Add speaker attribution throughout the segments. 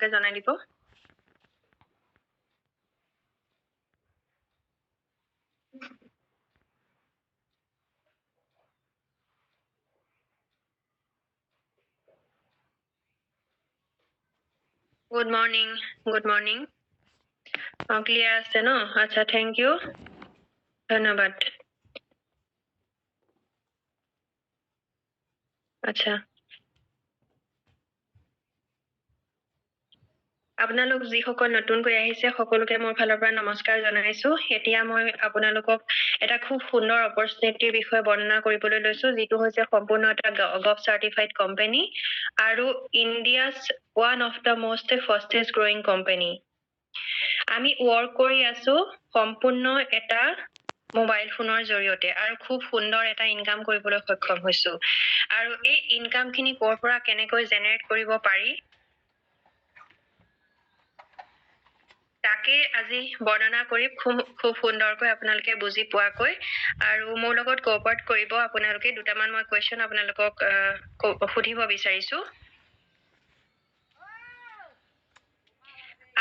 Speaker 1: আপোনালোকে জনাই দিব। Good morning, good morning. অঁ, ক্লিয়াৰ আছে ন? আচ্ছা, thank U, ধন্যবাদ। আচ্ছা, আপোনালোক যিসকল নতুনকৈ আহিছে সকলোকে মোৰ ফালৰ পৰা নমস্কাৰ জনাইছো। এতিয়া মই আপোনালোকক এটা খুব সুন্দৰ অপৰচুনিটিৰ বিষয়ে বৰ্ণনা কৰিবলৈ লৈছো, যিটো হৈছে সম্পূৰ্ণ এটা গভ চাৰ্টিফাইড কোম্পানী আৰু India's one of the most fastest growing company. আমি ৱৰ্ক কৰি আছো সম্পূৰ্ণ এটা মোবাইল ফোনৰ জৰিয়তে আৰু খুব সুন্দৰ এটা ইনকাম কৰিবলৈ সক্ষম হৈছো। আৰু এই ইনকামখিনি ক'ৰ পৰা কেনেকৈ জেনেৰেট কৰিব পাৰি তাকেই আজি বৰ্ণনা কৰিম খুব খুব সুন্দৰকৈ আপোনালোকে বুজি পোৱাকৈ। আৰু মোৰ লগত কোঅপাৰেট কৰিব আপোনালোকে। দুটামান মই কুৱেশ্যন আপোনালোকক সুধিব বিচাৰিছো।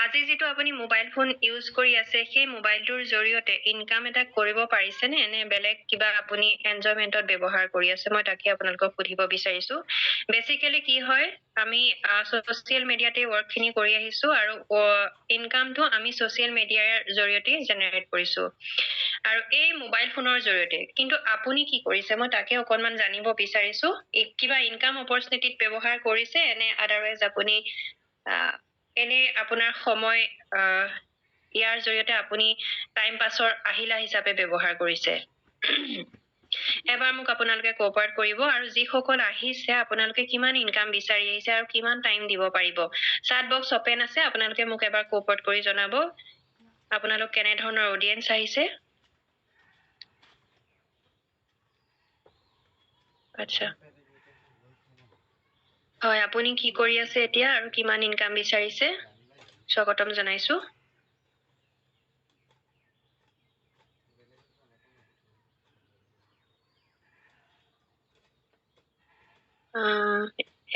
Speaker 1: আজি যিটো আপুনি মোবাইল ফোন ইউজ কৰি আছে, সেই মোবাইলটোৰ জৰিয়তে ইনকাম এটা কৰিব পাৰিছেনে নে বেলেগ কিবা আপুনি এনজয়মেণ্টত ব্যৱহাৰ কৰি আছে? মই তাকে আপোনালোকক সুধিব বিচাৰিছো। বেচিকেলি কি হয়, আমি ছ'চিয়েল মিডিয়াতে ৱৰ্কখিনি কৰি আহিছো আৰু ইনকামটো আমি ছ'চিয়েল মিডিয়াৰ জৰিয়তে জেনেৰেট কৰিছো আৰু এই মোবাইল ফোনৰ জৰিয়তে। কিন্তু আপুনি কি কৰিছে মই তাকে অকণমান জানিব বিচাৰিছো। কিবা ইনকাম অপৰচুনিটিত ব্যৱহাৰ কৰিছে নে আদাৰৱাইজ আপুনি এনেই আপোনাৰ সময় ইয়াৰ জৰিয়তে আপুনি টাইম পাছৰ আহিলা হিচাপে ব্যৱহাৰ কৰিছে? এবাৰ মোক আপোনালোকে কোঅপাৰেট কৰিব। আৰু যিসকল আহিছে আপোনালোকে কিমান ইনকাম বিচাৰি আহিছে আৰু কিমান টাইম দিব পাৰিব? চাট বক্স অপেন আছে, আপোনালোকে মোক এবাৰ কোঅপাৰেট কৰি জনাব আপোনালোক কেনেধৰণৰ অডিয়েঞ্চ আহিছে। আচ্ছা, হয়, আপুনি কি কৰি আছে এতিয়া আৰু কিমান ইনকাম বিচাৰিছে? স্বাগতম জনাইছো।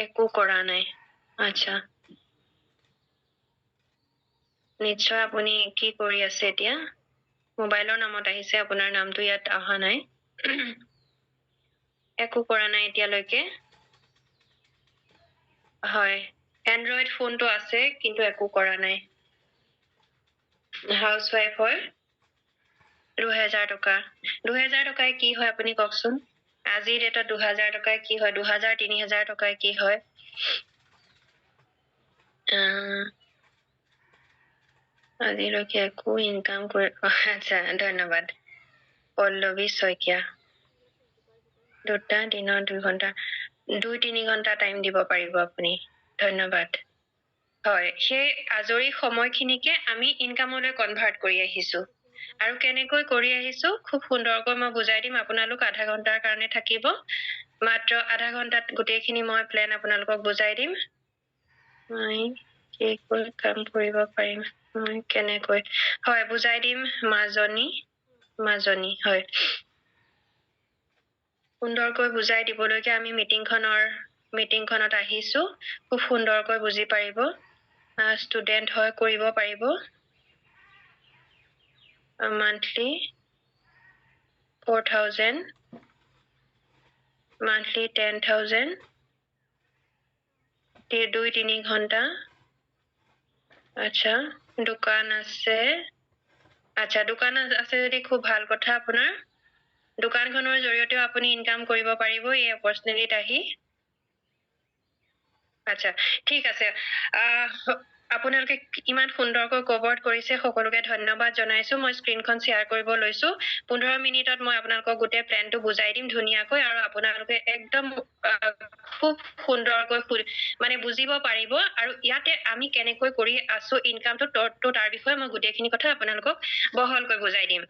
Speaker 1: একো কৰা নাই। আচ্ছা, নিশ্চয় আপুনি কি কৰি আছে এতিয়া? মোবাইলৰ নামত আহিছে, আপোনাৰ নামটো ইয়াত অহা নাই। একো কৰা নাই এতিয়ালৈকে। হয়, এণ্ড্ৰইড ফোনটো আছে কিন্তু একো কৰা নাই। হাউচ ৱাইফ হয়। 2000 টকা, 2000 টকাই কি হয় আপুনি কওকচোন? আজিৰ ডেটত 2000 টকাই কি হয়? 2000 3000 টকাই কি হয়? আজিলৈকে একো ইনকাম কৰি। আচ্ছা, ধন্যবাদ। পল্লৱী শইকীয়া, দুটা দিনত 2 ঘণ্টা, 2-3 ঘণ্টা টাইম দিব পাৰিব আপুনি? ধন্যবাদ। হয়, সেই আজৰি সময়খিনিকে আমি ইনকামলৈ কনভাৰ্ট কৰি আহিছো। আৰু কেনেকৈ কৰি আহিছো খুব সুন্দৰকৈ মই বুজাই দিম। আপোনালোক আধা ঘণ্টাৰ কাৰণে থাকিব, মাত্ৰ আধা ঘণ্টাত গোটেইখিনি মই প্লেন আপোনালোকক বুজাই দিম। মই কি কৰি কাম কৰিব পাৰিম, মই কেনেকৈ, হয় বুজাই দিম। মাজনী, মাজনী, হয়, সুন্দৰকৈ বুজাই দিবলৈকে আমি মিটিংখনত আহিছো। খুব সুন্দৰকৈ বুজি পাৰিব। ষ্টুডেণ্ট হয়, কৰিব পাৰিব। মান্থলি 4000, মান্থলি 10000, 2-3 ঘণ্টা। আচ্ছা, দোকান আছে। আচ্ছা, দোকান আছে যদি খুব ভাল কথা। আপোনাৰ দোকানখনৰ জৰিয়তেও আপুনি ইনকাম কৰিব পাৰিব এই অপৰচুনিটিত আহি। আচ্ছা, ঠিক আছে। আপোনালোকে ইমান সুন্দৰকৈ কভাৰ কৰিছে, সকলোকে ধন্যবাদ জনাইছো। মই স্ক্ৰীনখন শ্বেয়াৰ কৰিব লৈছো। 15 মিনিটত মই আপোনালোকক গোটেই প্লেনটো বুজাই দিম ধুনীয়াকৈ আৰু আপোনালোকে একদম খুব সুন্দৰকৈ মানে বুজিব পাৰিব। আৰু ইয়াতে আমি কেনেকৈ কৰি আছো ইনকামটো, তাৰ বিষয়ে মই গোটেইখিনি কথা আপোনালোকক বহলকৈ বুজাই দিম।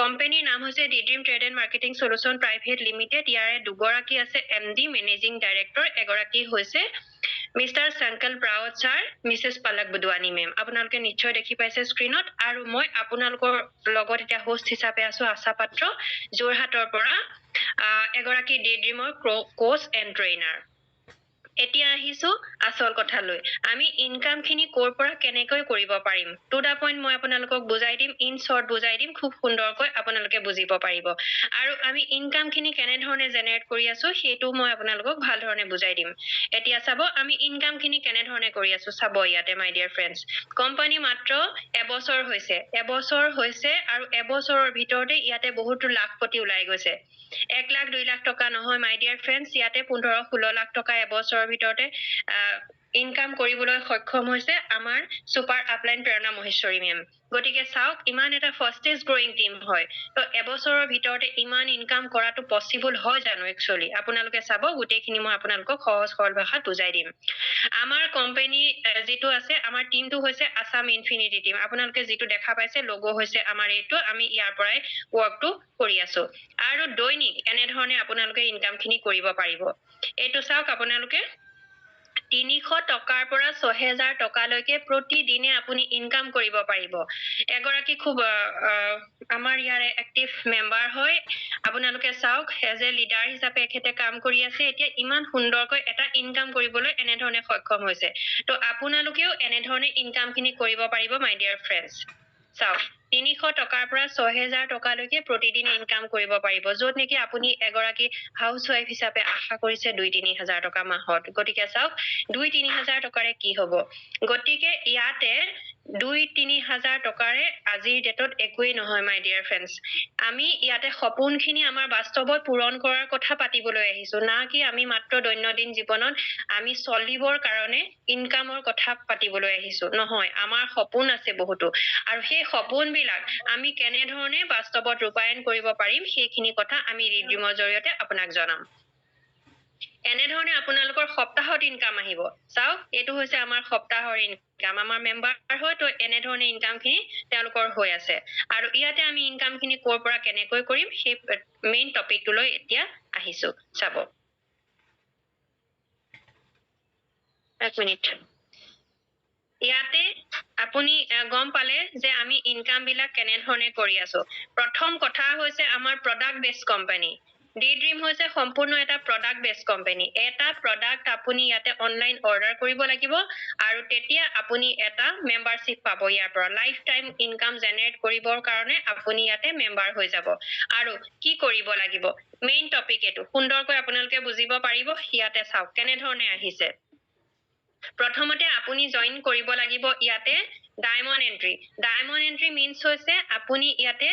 Speaker 1: কোম্পানীৰ নাম হৈছে D dream trade and marketing solution private limited. ইয়াৰে দুগৰাকী আছে এম ডি, মেনেজিং ডাইৰেক্টৰ। এগৰাকী হৈছে mister Sankalp Rawat sir, Mrs Palak Budhwani ma'am. আপোনালোকে নিশ্চয় দেখি পাইছে স্ক্ৰীণত। আৰু মই আপোনালোকৰ লগত এতিয়া হোষ্ট হিচাপে আছো আশা পাত্ৰ, যোৰহাটৰ পৰা, এগৰাকী ডি ড্ৰিমৰ কোচ এণ্ড ট্ৰেইনাৰ। এতিয়া আহিছো আচল কথালৈ, আমি ইনকামখিনি ক'ৰ পৰা কেনেকৈ কৰিব পাৰিম। টু the point মই আপোনালোকক বুজাই দিম, ইন শ্বৰ্ট বুজাই দিম, খুব সুন্দৰকৈ আপোনালোকে বুজিব পাৰিব। আৰু আমি ইনকামখিনি কেনেধৰণে জেনেৰেট কৰি আছো সেইটো মই আপোনালোকক ভালধৰণে বুজাই দিম। এতিয়া চাব আমি ইনকামখিনি কেনেধৰণে কৰি আছো। চাব ইয়াতে মাই ডিয়াৰ ফ্ৰেণ্ডছ, কোম্পানী মাত্ৰ এবছৰ হৈছে, এবছৰ হৈছে আৰু এবছৰৰ ভিতৰতে ইয়াতে বহুতো লাখপতি ওলাই গৈছে। 1 লাখ 2 লাখ টকা নহয় মাই ডিয়াৰ ফ্ৰেণ্ডছ, ইয়াতে 15-16 লাখ টকা এবছৰৰ ভিতৰতে ইনকাম কৰিবলৈ সক্ষম হৈছে আমাৰ ছুপাৰ আপলাইন প্ৰেৰণা মহেশ্বৰী মেম। গতিকে চাওক ইমান এটা ফাষ্টেষ্ট গ্ৰয়িং টিম হয়, তো এবছৰৰ ভিতৰতে ইমান ইনকাম কৰাটো পচিবল হয় জানো একচুৱেলি? আপোনালোকে চাব, গোটেইখিনি মই আপোনালোকক সহজ সৰল ভাষাত বুজাই দিম। আমাৰ কোম্পানী যিটো আছে, আমাৰ টিমটো হৈছে আছাম ইনফিনিটি টিম। আপোনালোকে যিটো দেখা পাইছে লগো হৈছে আমাৰ এইটো, আমি ইয়াৰ পৰাই ৱৰ্কটো কৰি আছো। আৰু দৈনিক এনেধৰণে আপোনালোকে ইনকামখিনি কৰিব পাৰিব। এইটো চাওক আপোনালোকে 300 টকাৰ পৰা 6000 টকালৈকে প্ৰতিদিনে আপুনি ইনকাম কৰিব পাৰিব। এগৰাকী খুব আমাৰ ইয়াৰে এক্টিভ মেম্বাৰ হয়, আপোনালোকে চাওক এজ এ লিডাৰ হিচাপে এখেতে কাম কৰি আছে। এতিয়া ইমান সুন্দৰকৈ এটা ইনকাম কৰিবলৈ এনেধৰণে সক্ষম হৈছে। তো আপোনালোকেও এনেধৰণে ইনকামখিনি কৰিব পাৰিব মাই ডিয়াৰ ফ্ৰেণ্ডছ। চাওক 300 টকাৰ পৰা 6000 টকালৈকে প্ৰতিদিনে ইনকাম কৰিব পাৰিব, য'ত নেকি আপুনি এগৰাকী হাউচ ৱাইফ হিচাপে আশা কৰিছে 2-3 হাজাৰ টকা মাহত। গতিকে চাওক 2-3 হাজাৰ টকাৰে কি হ'ব। গতিকে ইয়াতে 2-3 হাজাৰ টকাৰে আজিৰ ডেটত একোৱেই নহয় মাই ডিয়াৰ ফ্ৰেণ্ডছ। আমি ইয়াতে সপোনখিনি আমাৰ বাস্তৱত পূৰণ কৰাৰ কথা পাতিবলৈ আহিছো, না কি আমি মাত্ৰ দৈনন্দিন জীৱনত আমি চলিবৰ কাৰণে ইনকামৰ কথা পাতিবলৈ আহিছো। নহয়, আমাৰ সপোন আছে বহুতো, আৰু সেই সপোনবিলাক আমি কেনেধৰণে বাস্তৱত ৰূপায়ণ কৰিব পাৰিম সেইখিনি কথা আমি ৰিড্ৰিমৰ জৰিয়তে আপোনাক জনাম। এনেধৰণে আপোনালোকৰ সপ্তাহত ইনকাম আহিব। চাওক এইটো হৈছে আমাৰ সপ্তাহৰ ইনকাম, আমাৰ মেম্বাৰ হয়, তো এনেধৰণে ইনকামখিনি তেওঁলোকৰ হৈ আছে। আৰু ইয়াতে আমি ইনকামখিনি ক'ৰ পৰা কেনেকৈ কৰিম সেই মেইন টপিকটোলৈ এতিয়া আহিছো। চাব এক মিনিট, ইয়াতে আপুনি গম পালে যে আমি ইনকাম বিলাক কেনেধৰণে কৰি আছো। প্ৰথম কথা হৈছে আমাৰ product বেছ কোম্পানী। ডি ড্ৰিম হৈছে সম্পূৰ্ণ এটা প্ৰডাক্ট বেছ কোম্পানী। এটা প্ৰডাক্ট আপুনি ইয়াতে অনলাইন অৰ্ডাৰ কৰিব লাগিব আৰু তেতিয়া আপুনি এটা মেম্বাৰশ্বিপ পাব। ইয়াৰ পৰা লাইফ টাইম ইনকাম জেনেৰেট কৰিবৰ কাৰণে আপুনি ইয়াতে মেম্বাৰ হৈ যাব। আৰু কি কৰিব লাগিব, মেইন টপিক এইটো সুন্দৰকৈ আপোনালোকে বুজিব পাৰিব। ইয়াতে চাওক কেনেধৰণে আহিছে। প্ৰথমতে আপুনি জইন কৰিব লাগিব ইয়াতে diamond entry. Diamond entry means হৈছে আপুনি ইয়াতে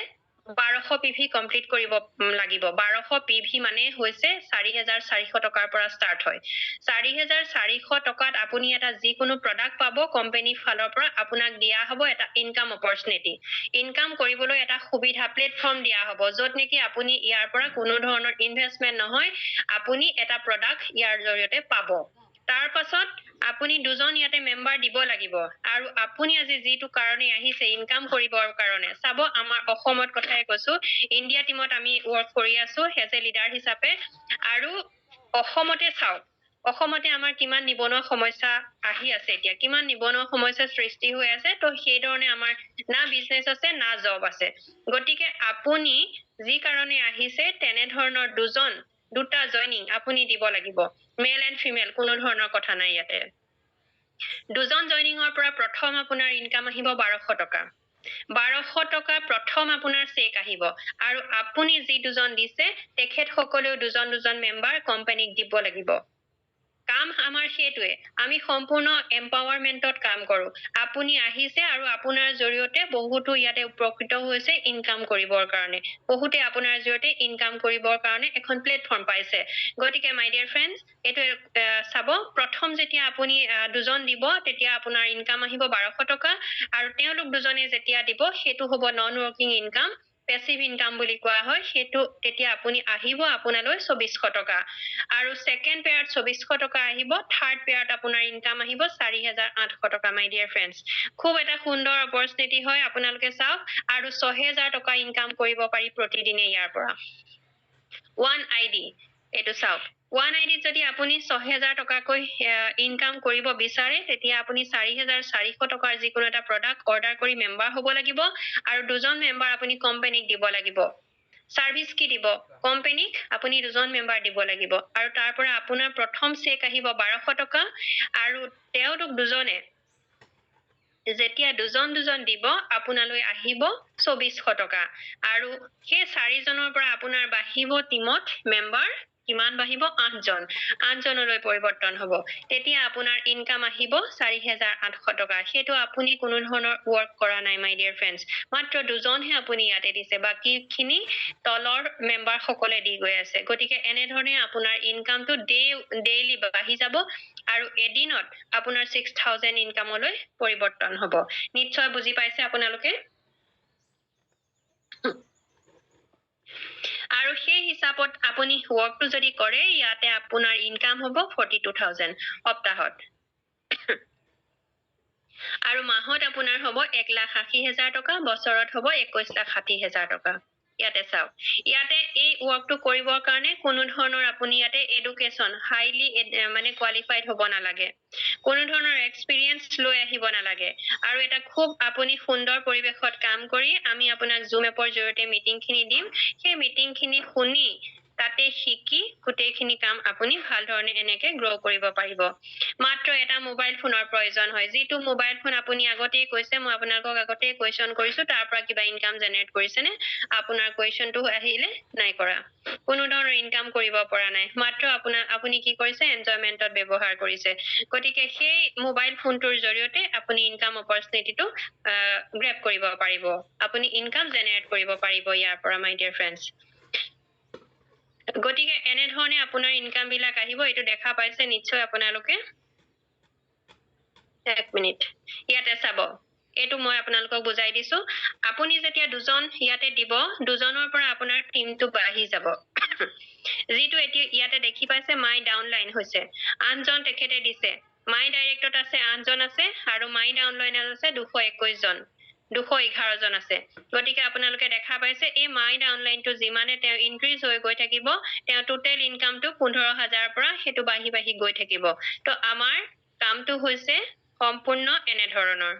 Speaker 1: 1200 পি ভি কমপ্লিট কৰিব লাগিব। 1200 পি ভি মানে হৈছে 4400 টকাৰ পৰা ষ্টাৰ্ট হয়। 4400 টকাত আপুনি এটা যিকোনো প্ৰডাক্ট পাব, কোম্পানীৰ ফালৰ পৰা আপোনাক দিয়া হ'ব এটা ইনকাম অপৰচুনিটি, ইনকাম কৰিবলৈ এটা সুবিধা প্লেটফৰ্ম দিয়া হ'ব, য'ত নেকি আপুনি ইয়াৰ পৰা কোনো ধৰণৰ ইনভেষ্টমেণ্ট নহয়, আপুনি এটা প্ৰডাক্ট ইয়াৰ জৰিয়তে পাব। তাৰ পাছত আপুনি দুজন ইয়াতে মেম্বাৰ দিব লাগিব। আৰু আপুনি আজি যিটো কাৰণে আহিছে ইনকাম কৰিবৰ কাৰণে, চাব আমাৰ অসমত কথাই কৈছো, ইণ্ডিয়া টিমত আমি ৱৰ্ক কৰি আছো এজ এ লিডাৰ হিচাপে। আৰু অসমতে চাওক, অসমতে আমাৰ কিমান নিবনুৱা সমস্যা আহি আছে, এতিয়া কিমান নিবনুৱা সমস্যা সৃষ্টি হৈ আছে। তো সেইধৰণে আমাৰ না বিজনেছ আছে না জব আছে। গতিকে আপুনি যি কাৰণে আহিছে তেনেধৰণৰ দুটা জইনিং আপুনি দিব লাগিব, মেল এণ্ড ফিমেল, কোনো ধৰণৰ কথা নাই ইয়াতে। দুজন জইনিঙৰ পৰা প্ৰথম আপোনাৰ ইনকাম আহিব 1200 টকা। 1200 টকা প্ৰথম আপোনাৰ চেক আহিব। আৰু আপুনি যি দুজন দিছে তেখেতসকলেও দুজন দুজন মেম্বাৰ কোম্পানীক দিব লাগিব। কাম আমাৰ সেইটোৱে, আমি সম্পূৰ্ণ এম্পাৱাৰমেণ্টত কাম কৰো। আপুনি আহিছে আৰু আপোনাৰ জৰিয়তে বহুতো ইয়াতে উপকৃত হৈছে ইনকাম কৰিবৰ কাৰণে, বহুতে আপোনাৰ জৰিয়তে ইনকাম কৰিবৰ কাৰণে এখন প্লেটফৰ্ম পাইছে। গতিকে মাই ডিয়াৰ ফ্ৰেণ্ডছ, এইটো চাব, প্ৰথম যেতিয়া আপুনি দুজন দিব তেতিয়া আপোনাৰ ইনকাম আহিব 1200 টকা, আৰু তেওঁলোক দুজনে যেতিয়া দিব সেইটো হ'ব non working income, passive income বুলি কোৱা হয়। সেইটো তেতিয়া আপুনি আহিব আপোনালৈ 2400 টকা, আৰু ছেকেণ্ড পেয়াৰত 2400 টকা আহিব, থাৰ্ড পেয়াৰত আপোনাৰ ইনকাম আহিব 4800 টকা। মাই ডিয়াৰ ফ্ৰেণ্ডছ, খুব এটা সুন্দৰ অপৰচুনিটি হয়, আপোনালোকে চাওক। আৰু 6000 টকা ইনকাম কৰিব পাৰি প্ৰতিদিনে ইয়াৰ পৰা। ওৱান আই ডি, এইটো চাওক, ওৱান আই ডিত যদি আপুনি 6000 টকাকৈ ইনকাম কৰিব বিচাৰে তেতিয়া আপুনি 4400 টকাৰ যিকোনো এটা প্ৰডাক্ট অৰ্ডাৰ কৰি মেম্বাৰ হ'ব লাগিব, আৰু দুজন মেম্বাৰ আপুনি কোম্পানীক দিব লাগিব। ছাৰ্ভিচ কি দিব কোম্পেনীক? আপুনি দুজন মেম্বাৰ দিব লাগিব আৰু তাৰ পৰা আপোনাৰ প্ৰথম চেক আহিব 1200 টকা। আৰু তেওঁলোক দুজনে যেতিয়া দুজন দুজন দিব, আপোনালৈ আহিব 2400 টকা। আৰু সেই চাৰিজনৰ পৰা আপোনাৰ বাঢ়িব টীমত মেম্বাৰ কিমান বাঢ়িব? আঠজন, আঠজনলৈ পৰিৱৰ্তন হ'ব। তেতিয়া আপোনাৰ ইনকাম আহিব 4800 টকা। সেইটো আপুনি কোনো ধৰণৰ ৱৰ্ক কৰা নাই মাই ডিয়াৰ ফ্ৰেণ্ডছ, মাত্ৰ দুজনহে আপুনি ইয়াতে দিছে, বাকীখিনি তলৰ মেম্বাৰসকলে দি গৈ আছে। গতিকে এনেধৰণে আপোনাৰ ইনকামটো ডেইলি বাঢ়ি যাব আৰু এদিনত আপোনাৰ 6000 ইনকামলৈ পৰিৱৰ্তন হ'ব। নিশ্চয় বুজি পাইছে আপোনালোকে। আৰু সেই হিচাপত আপুনি ৱৰ্কটো যদি কৰে, ইয়াতে আপোনাৰ ইনকাম হ'ব 42,000 সপ্তাহত আৰু মাহত আপোনাৰ হ'ব 1,80,000 টকা, বছৰত হ'ব 21,60,000 টকা। ইয়াতে চাওক, ইয়াতে এই ৱৰ্কটো কৰিবৰ কাৰণে কোনো ধৰণৰ আপুনি ইয়াতে এডুকেশ্যন হাইলি মানে কোৱালিফাইড হ'ব নালাগে, কোনো ধৰণৰ এক্সপিৰিয়েঞ্চ লৈ আহিব নালাগে। আৰু এটা খুব আপুনি সুন্দৰ পৰিৱেশত কাম কৰি আমি আপোনাক জুম এপৰ জৰিয়তে মিটিংখিনি দিম, সেই মিটিংখিনি শুনি তাতে শিকি গোটেইখিনি কাম আপুনি ভাল ধৰণে এনেকে গ্ৰ' কৰিব পাৰিব। মাত্ৰ এটা মোবাইল ফোনৰ প্ৰয়োজন হয়, যিটো মোবাইল ফোন আপুনি আগতেই কৈছে, মই আপোনালোকক আগতেই কুৱেশ্যন কৰিছো, তাৰ পৰা কিবা ইনকাম জেনেৰেট কৰিছেনে? আপোনাৰ কুৱেশ্যনটো আহিলে নাই কৰা, কোনো ধৰণৰ ইনকাম কৰিব পৰা নাই, মাত্ৰ আপুনি কি কৰিছে, এনজয়মেণ্টত ব্যৱহাৰ কৰিছে। গতিকে সেই মোবাইল ফোনটোৰ জৰিয়তে আপুনি ইনকাম অপৰচুনিটিটো গ্ৰেপ কৰিব পাৰিব, আপুনি ইনকাম জেনেৰেট কৰিব পাৰিব ইয়াৰ পৰা মাই ডিয়াৰ ফ্ৰেণ্ডছ। গতিকে এনেধৰণে আপোনাৰ ইনকাম বিলাক আহিব। এইটো দেখা পাইছে নিশ্চয় আপোনালোকে। এক মিনিট, ইয়াতে চাব, এইটো মই আপোনালোকক বুজাই দিছো। আপুনি যেতিয়া দুজন ইয়াতে দিব, দুজনৰ পৰা আপোনাৰ টিমটো বাঢ়ি যাব। যিটো এতিয়া ইয়াতে দেখি পাইছে মাই ডাউনলাইন হৈছে 8জন তেখেতে দিছে, মাই ডাইৰেক্টত আছে 8জন আছে আৰু মাই ডাউনলাইনত আছে 221 জন, 211 জন আছে। গতিকে আপোনালোকে দেখা পাইছে এই মাই ডাউনলাইনটো যিমানে তেওঁ ইনক্ৰিজ হৈ গৈ থাকিব, তেওঁ টোটেল ইনকামটো 15,000 পৰা সেইটো বাঢ়ি বাঢ়ি গৈ থাকিব। তো আমাৰ কামটো হৈছে সম্পূৰ্ণ এনেধৰণৰ।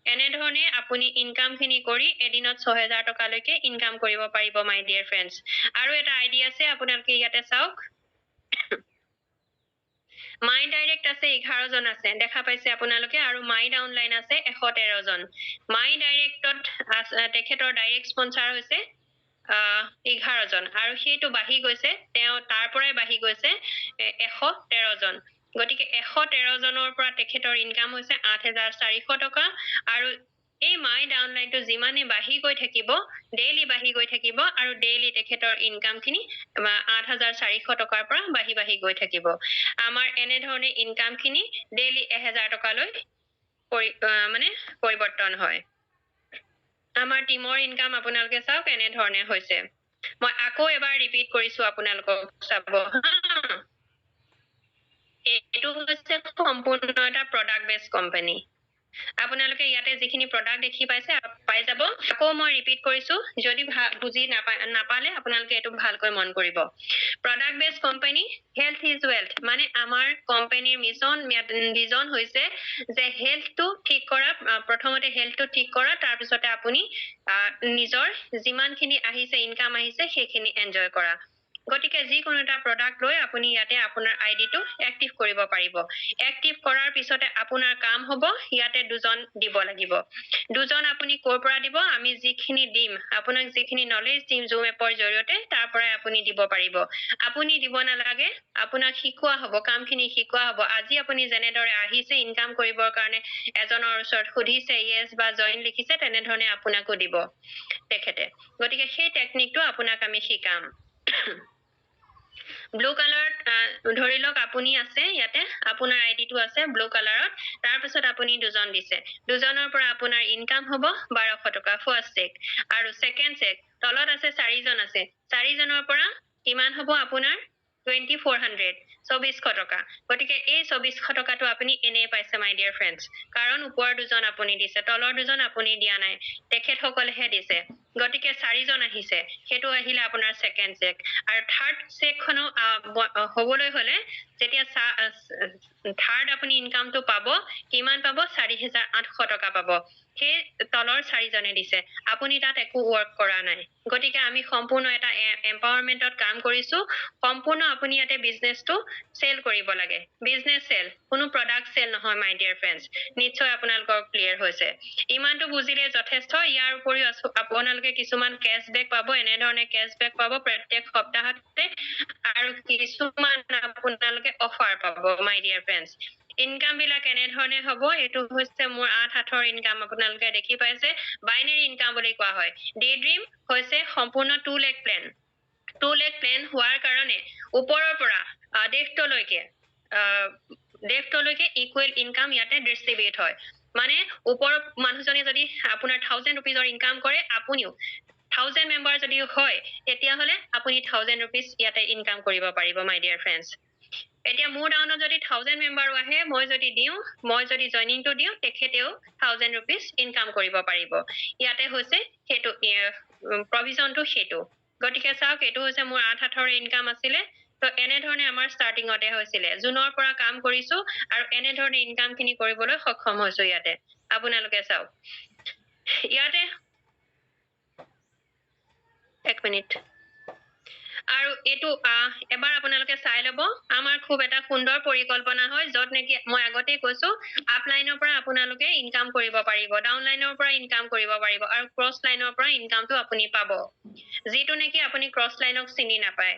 Speaker 1: এনেধৰণে আপুনি ইনকামখিনি কৰি এদিনত 6000 টকালৈকে ইনকাম কৰিব পাৰিব মাই ডিয়াৰ ফ্ৰেণ্ডছ। আৰু এটা আইডিয়া আছে, আপোনালোকে ইয়াতে চাওক, মাই ডাইৰেক্ট আছে 11 জন আছে, দেখা পাইছে আপোনালোকে, আৰু মাই ডাউনলাইন আছে 113 জন। মাই ডাইৰেক্টত তেখেতৰ ডাইৰেক্ট স্পনচাৰ হৈছে 11 জন আৰু সেইটো বাঢ়ি গৈছে, তেওঁ তাৰ পৰাই বাঢ়ি গৈছে 113 জন। গতিকে 113 জনৰ পৰা তেখেতৰ ইনকাম হৈছে 8400 টকা। আৰু এই মাই ডাউনলাইনটো যিমানে বাঢ়ি গৈ থাকিব, ডেইলি বাঢ়ি গৈ থাকিব আৰু ডেইলি তেখেতৰ ইনকামখিনি 8400 টকাৰ পৰা বাঢ়ি বাঢ়ি গৈ থাকিব। আমাৰ এনেধৰণে ইনকামখিনি ডেইলি 1000 টকালৈ মানে পৰিৱৰ্তন হয়। আমাৰ টিমৰ ইনকাম আপোনালোকে চাওক এনেধৰণে হৈছে। মই আকৌ এবাৰ ৰিপিট কৰিছো আপোনালোকক চাব, এইটো হৈছে সম্পূৰ্ণ এটা প্ৰডাক্ট বেছ কোম্পানী। আপোনালোকে ইয়াতে যিখিনি প্ৰডাক্ট দেখি পাইছে পাই যাব। আকৌ মই ৰিপিট কৰিছো, যদি বুজি নাপালে আপোনালোকে এইটো ভালকৈ মন কৰিব। Product base company, health is wealth, মানে আমাৰ কোম্পানীৰ মিছন ভিজন হৈছে যে হেল্থটো ঠিক কৰা, প্ৰথমতে হেল্থটো ঠিক কৰা, তাৰপিছতে আপুনি নিজৰ যিমানখিনি আহিছে ইনকাম আহিছে সেইখিনি এনজয় কৰা। গতিকে যিকোনো এটা প্ৰডাক্ট লৈ আপুনি ইয়াতে আপোনাৰ আই ডিটো এক্টিভ কৰিব পাৰিব। এক্টিভ কৰাৰ পিছতে আপোনাৰ কাম হ'ব ইয়াতে দুজন দিব লাগিব। দুজন আপুনি ক'ৰ পৰা দিব? আমি যিখিনি দিম, আপোনাক যিখিনি নলেজ দিম জুম এপৰ জৰিয়তে, তাৰ পৰাই আপুনি দিব পাৰিব। আপুনি দিব নালাগে, আপোনাক শিকোৱা হ'ব, কামখিনি শিকোৱা হ'ব। আজি আপুনি যেনেদৰে আহিছে ইনকাম কৰিবৰ কাৰণে এজনৰ ওচৰত সুধিছে য়েছ বা জইন লিখিছে, তেনেধৰণে আপোনাকো দিব তেখেতে। গতিকে সেই টেকনিকটো আপোনাক আমি শিকাম। ব্লু কালাৰত ধৰি লওক আপুনি আছে ইয়াতে, আপোনাৰ আই ডিটো আছে ব্লু কালাৰত, তাৰপিছত আপুনি দুজন দিছে, দুজনৰ পৰা আপোনাৰ ইনকাম হ'ব 1200 টকা ফাৰ্ষ্ট চেক। আৰু ছেকেণ্ড চেক তলত আছে চাৰিজন আছে, চাৰিজনৰ পৰা কিমান হ'ব আপোনাৰ 2400, 2400 টকা। গতিকে এই 2400 টকাটো আপুনি এনেই পাইছে মাই ডিয়াৰ ফ্ৰেণ্ডছ, কাৰণ ওপৰৰ দুজন আপুনি দিছে, তলৰ দুজন আপুনি দিয়া নাই, তেখেতসকলেহে দিছে। গতিকে চাৰিজন আহিছে, সেইটো আহিলে আপোনাৰ ছেকেণ্ড চেক। আৰু থাৰ্ড চেকখনো হ'বলৈ হ'লে যেতিয়া থাৰ্ড আপুনি ইনকামটো পাব, কিমান পাব? 4800 টকা পাব। সেই তলৰ চাৰিজনে দিছে, আপুনি তাত একো ৱৰ্ক কৰা নাই। গতিকে আমি সম্পূৰ্ণ এটা এম্পাৱাৰমেণ্টত কাম কৰিছোঁ। সম্পূৰ্ণ আপুনি ইয়াতে বিজনেছটো চেল কৰিব লাগে, বিজনেছ চেল, কোনো প্ৰডাক্ট চেল নহয় মাই ডিয়াৰ ফ্ৰেণ্ডছ। নিশ্চয় আপোনালোকৰ ক্লিয়াৰ হৈছে, ইমানটো বুজিলে যথেষ্ট। ইয়াৰ উপৰিও আপোনালোকে কিছুমান কেছবেক পাব, এনেধৰণে কেছবেক পাব প্ৰত্যেক সপ্তাহতে, আৰু কিছুমান আপোনালোকে অফাৰ পাব মাই ডিয়াৰ ফ্ৰেণ্ডছ। ইনকাম বিলাক এনেধৰণে হ'ব। এইটো হৈছে মোৰ 8 8ৰ ইনকাম, আপোনালোকে দেখি পাইছে, বাইনেৰী ইনকাম বুলি কোৱা হয়। ডে ড্ৰিম হৈছে সম্পূৰ্ণ 2 লেখ প্লেন। 2 লেখ প্লেন হোৱাৰ কাৰণে ওপৰৰ পৰা ডেফটলৈকে ইকুৱেল ইনকাম ইয়াতে ডিষ্ট্ৰিবিউট হয়। মানে ওপৰৰ মানুহজনে যদি আপোনাৰ 1000 ৰুপিজৰ ইনকাম কৰে, আপুনিও 1000 মেম্বাৰ যদি হয়, তেতিয়াহ'লে আপুনি 1000 ৰুপিজ ইয়াতে ইনকাম কৰিব পাৰিব মাই ডিয়াৰ ফ্ৰেণ্ডছ। এতিয়া মোৰ ডাউনত যদি 1000 মেম্বাৰো আহে, মই যদি দিওঁ, মই যদি জইনিংটো দিওঁ, তেখেতেও 1000 ৰুপিজ ইনকাম কৰিব পাৰিব। ইয়াতে হৈছে সেইটো প্ৰভিজনটো সেইটো। গতিকে চাওক, এইটো হৈছে মোৰ 8 8ৰ ইনকাম আছিলে। তো এনেধৰণে আমাৰ ষ্টাৰ্টিঙতে হৈছিলে, জুনৰ পৰা কাম কৰিছো আৰু এনেধৰণে ইনকামখিনি কৰিবলৈ সক্ষম হৈছো। ইয়াতে আপোনালোকে চাওক, ইয়াতে এক মিনিট, আৰু এইটো এবাৰ আপোনালোকে চাই ল'ব। আমাৰ খুব এটা সুন্দৰ পৰিকল্পনা হয়, য'ত নেকি মই আগতেই কৈছো, আপলাইনৰ পৰা আপোনালোকে ইনকাম কৰিব পাৰিব, ডাউনলাইনৰ পৰা ইনকাম কৰিব পাৰিব, আৰু ক্ৰছ লাইনৰ পৰা ইনকামটো আপুনি পাব, যিটো নেকি আপুনি ক্ৰছ লাইনক চিনি নাপায়,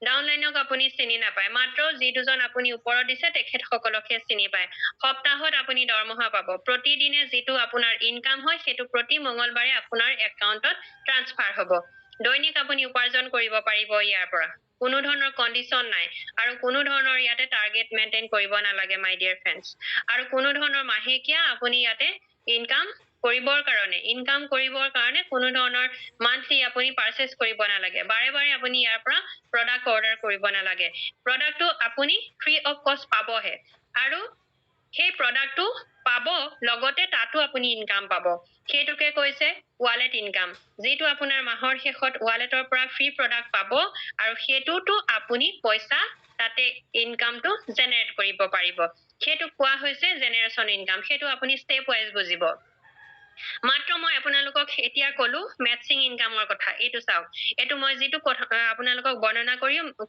Speaker 1: ডাউনলাইনক আপুনি চিনি নাপায়, মাত্ৰ যি দুজন আপুনি ওপৰত দিছে তেখেতসকলকহে চিনি পায়। সপ্তাহত আপুনি দৰমহা পাব, প্ৰতিদিনে যিটো আপোনাৰ ইনকাম হয় সেইটো প্ৰতি মঙলবাৰে আপোনাৰ একাউণ্টত ট্ৰান্সফাৰ হ'ব। দৈনিক আপুনি উপাৰ্জন কৰিব পাৰিব ইয়াৰ পৰা, কোনো ধৰণৰ কণ্ডিশ্যন নাই, আৰু কোনো ধৰণৰ ইয়াতে টাৰ্গেট মেইনটেইন কৰিব নালাগে মাই ডিয়াৰ ফ্ৰেণ্ডছ। আৰু কোনো ধৰণৰ মাহেকীয়া আপুনি ইয়াতে ইনকাম কৰিবৰ কাৰণে কোনো ধৰণৰ মান্থলি আপুনি পাৰ্চেছ কৰিব নালাগে, বাৰে বাৰে আপুনি ইয়াৰ পৰা প্ৰডাক্ট অৰ্ডাৰ কৰিব নালাগে। প্ৰডাক্টটো আপুনি ফ্ৰী অফ কষ্ট পাবহে, আৰু সেই প্ৰডাক্টটো পাব লগতে তাতো আপুনি ইনকাম পাব। সেইটোকে কৈছে ৱালেট ইনকাম, যিটো আপোনাৰ মাহৰ শেষত ৱালেটৰ পৰা ফ্ৰী প্ৰডাক্ট পাব, আৰু সেইটোতো আপুনি পইচা তাতে ইনকামটো জেনেৰেট কৰিব পাৰিব। সেইটো কোৱা হৈছে জেনেৰেশ্যন ইনকাম। সেইটো আপুনি ষ্টেপ ৱাইজ বুজিব। মাত্ৰ মই আপোনালোকক এতিয়া ক'লো মেটচিং ইনকামৰ কথা। এইটো চাওক, এইটো মই যিটো কথা আপোনালোকক বৰ্ণনা